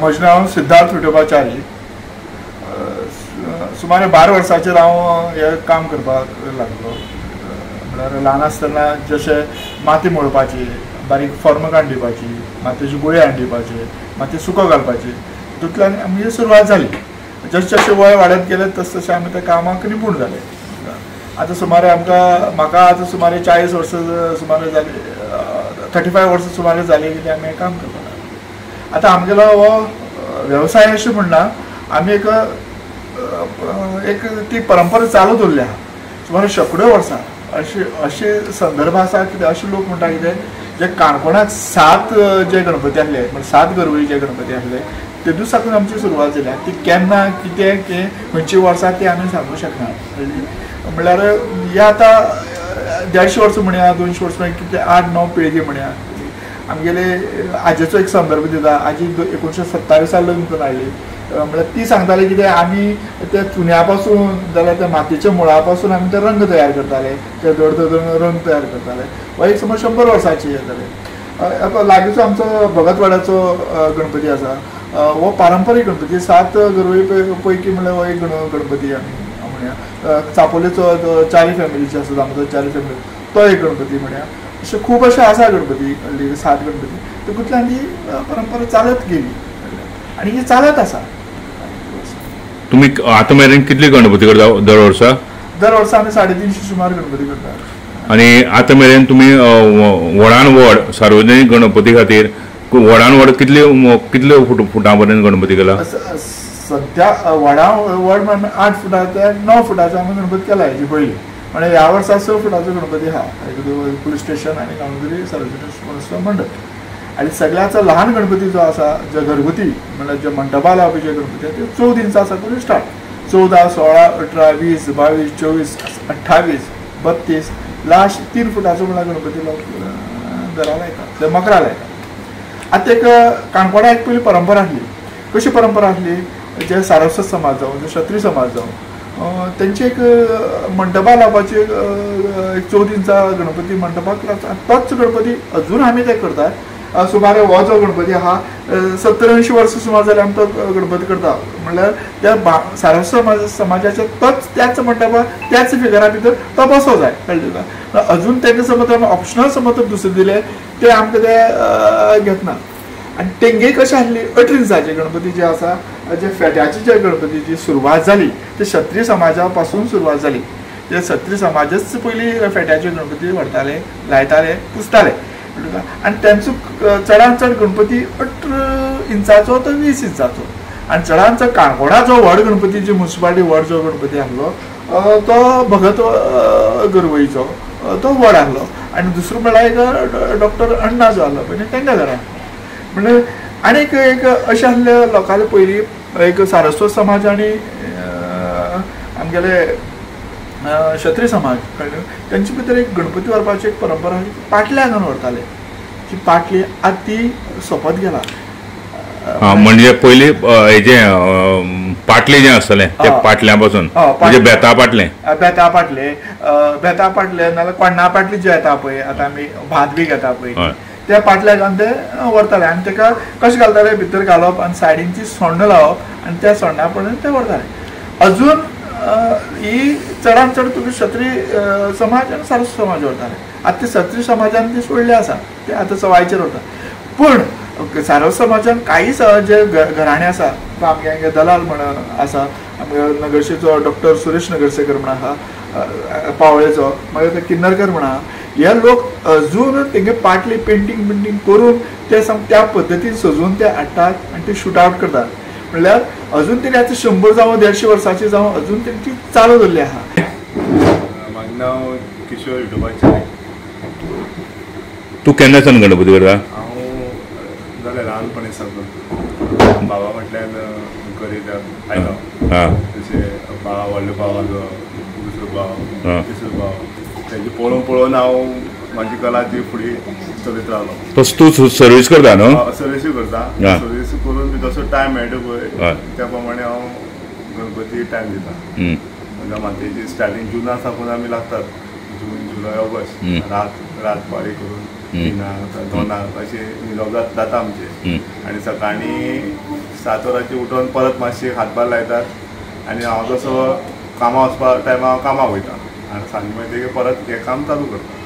म्हजें नांव सिद्धार्थ विठोबाचारी. सुमारे 12 वर्सांचेर हांव हें काम करपाक लागलो. म्हळ्यार ल्हान आसतना जशें माती मोडपाची, बारीक फॉर्म काडून दिवपाची, मातयेची गुळे हाडून दिवपाचे, माती सुको घालपाची, तितूंतल्यान आमची सुरवात जाली. जशें जशें वय वाडत गेलें तशें तशें आमी त्या कामाक निपूण जाले. आतां सुमारे आमकां म्हाका आतां सुमारे 40 वर्सां सुमारे जाली, 35 वर्सां सुमारे जाली की आमी हें काम करपाक लागले. आतां आमगेलो हो वेवसाय अशें म्हणना, आमी एक एक ती परंपरा चालू दवरल्या सुमारे शेंकड्यो वर्सां. अशे अशे संदर्भ आसा कितें अशे लोक म्हणटा कितें जे काणकोणाक 7 जे गणपती आसले, म्हणजे 7 गरवळी जे गणपती आसले तेदूस साकून आमची सुरवात जाल्या. ती केन्ना कितें की खंयची वर्सां ती आमी सांगूंक शकना. म्हणल्यार हे आतां 150 वर्सां म्हणया, 200 वर्सां म्हणया, कितें 8-9 पिळगी म्हणया. आमगेले आजेचो एक संदर्भ दिता. आजी 1927 लग्न करून हाडली. म्हळ्यार ती सांगताली कितें आमी त्या चुन्या पासून जाल्यार त्या मातयेच्या मुळा पासून आमी ते रंग तयार करताले, ते धड धड रंग तयार करताले. हो एक समज 100 वर्सांची जाताले. लागींचो आमचो भगतवाड्याचो गणपती आसा, हो पारंपारीक गणपती. 7 गरवळी पैकी म्हणल्यार हो एक गणपती आमी म्हणया. चापोलेचो 4 फॅमिलीचे आसा, दामोदर 4 फॅमिली, तो एक गणपती म्हणया. अशे खूब अशे आसा गणपती, 7 गणपती. तितूंतल्यान ती परंपरा चालत गेली आनी ही चालत आसा. तुमी आतां मेरेन कितले गणपती करता दर वर्सा? दर वर्सा आमी 350 सुमार गणपती करता. आनी आतां मेरेन तुमी व्हडान व्हड सार्वजनीक गणपती खातीर व्हडान व्हड कितले कितले फुटां पर्यंत गणपती केला? सद्या व्हडा व्हड म्हळ्यार 8 फुटां ते 9 फुटाचो आमी गणपती केला हेजी पयलीं. म्हळ्यार ह्या वर्सा 6 फुटाचो गणपती आहा पुलीस स्टेशन आनी गांवगिरी सार्वजनीक मंडळ. आनी सगळ्याचो ल्हान गणपती जो आसा, जे घरगुती म्हणल्यार जे मंडपा लावपी जे गणपती आसा ते 14 इंचा साकून स्टार्ट, 14, 16, 18, 20, 22, 24, 28, 32, लास्ट 3 फुटाचो म्हणल्यार गणपती लोक घरा लायता, ते मकरा लायता. आतां एक काणकोणा एक पयली परंपरा आसली. कशी परंपरा आसली, जे सारस्वत समाज जावं, जे क्षत्रीय समाज जावं, तेंची एक मंडपा लावपाची एक 14 इंचा गणपती मंडपाक लावता. तोच गणपती अजून आमी ते करतात. सुमारे हो जो गणपती आहा 70-80 वर्सां सुमार जाल्यार आमी तो गणपती करता. म्हणल्यार त्या सारस्वत समाजाच्या तोच त्याच मंडपाक त्याच फिगरा भितर तो बसो जाय, कळ्ळें तुका. अजून तेंका समज आमी ऑप्शनल समज दुसरें दिलें ते आमकां ते घेतना. आनी तेंगे कशें आसली 18 इंचाचे गणपती जे आसा, जे फेट्याचे जे गणपतीची सुरवात जाली ते क्षत्रीय समाजा पासून सुरवात जाली. ते क्षत्रीय समाजच पयलीं फेट्याचे गणपती व्हरताले, लायताले, पुजताले. आनी तेंचो चडान चड गणपती 18 इंचाचो तो 20 इंचाचो. आनी चडान चड काणकोणाचो व्हड गणपती जी मुन्सिपालिटी व्हड जो गणपती आसलो तो भगत गरवळीचो तो व्हड आसलो. आनी दुसरो म्हणल्यार एक डॉक्टर अण्णा जो आसलो पळय तेंच्या घरा. म्हणल्यार आनी एक अशें आसलें लोकांले पयलीं एक सारस्वत समाज आनी आमगेले क्षत्रीय समाज, कळ्ळें, तेंचे भितर एक गणपती व्हरपाची एक परंपरा आसली. पाटल्या घालून व्हरताले. ती पाटली आतां ती सोंपत गेला. म्हणजे पयलीं हेजें पाटले जें आसतलें ते पाटल्या पासून, म्हणजे बेता पाटले, बेता पाटले, बेता पाटले नाजाल्यार कोण्णा पाटली जी येता पळय, आतां आमी भात बी घेता पळय, त्या पाटल्या घालून ते व्हरताले. आनी तेका कशें घालताले, भितर घालप आनी सायडीन ती सोण्ण लावप आनी त्या सोण्णा पर्यंत ते व्हरताले. अजून ही चडान चड तुमी क्षत्रीय समाज आनी सारस्वत समाज व्हरताले. आतां ते क्षत्रीय समाजान ती सोडली आसा, ते आतां सवायचेर व्हरता. पूण सारस्वत समाजान कांय जे घराणे आसा, आमगे दलाल म्हण आसा, आमगे नगरशेचो डॉक्टर सुरेश नगरसेकर म्हण आहा, पावळेचो, मागीर ते किन्नरकर म्हण आहा, हे लोक अजून तेंगे पाटली पेंटींग बिंटींग करून ते त्या पद्दतीन सजोवन ते हाडटात आनी ते शूट आवट करतात. म्हणल्यार अजून तरी आतां 100 जावं 150 वर्सांची जावं अजून तेंची चालू दवरली आहा. म्हाजें नांव किशोर विठोबाचारी. तूं केन्ना सावन गणपती करता? हांव जालें ल्हानपणी साकून. बाबा म्हटल्यान करीत आयलो. तशें भाव, व्हडलो भाव आसलो, दुसरो भाव, तिसरो भाव, तेजे पळोवन पळोवन हांव म्हाजी कला ती फुडें चलयत रावलो. तसो तूं सर्वीस करता न्हू? सर्विसूय करता. सर्वीस करून बी जसो टायम मेळटा पळय त्या प्रमाणे हांव गणपती टायम दिता. म्हणजे मातयेची स्टार्टींग जुना साकून आमी लागतात, जून जुलय ऑगस्ट रात रात पाळी करून 3 2 अशें न्हिदप जाता आमचें. आनी सकाळीं 7 वरांचेर उठोन परत मातशें हातभार लायतात आनी हांव जसो कामां वचपा टायमार हांव कामाक वयता आनी सांजे मागीर परत हें काम चालू करता.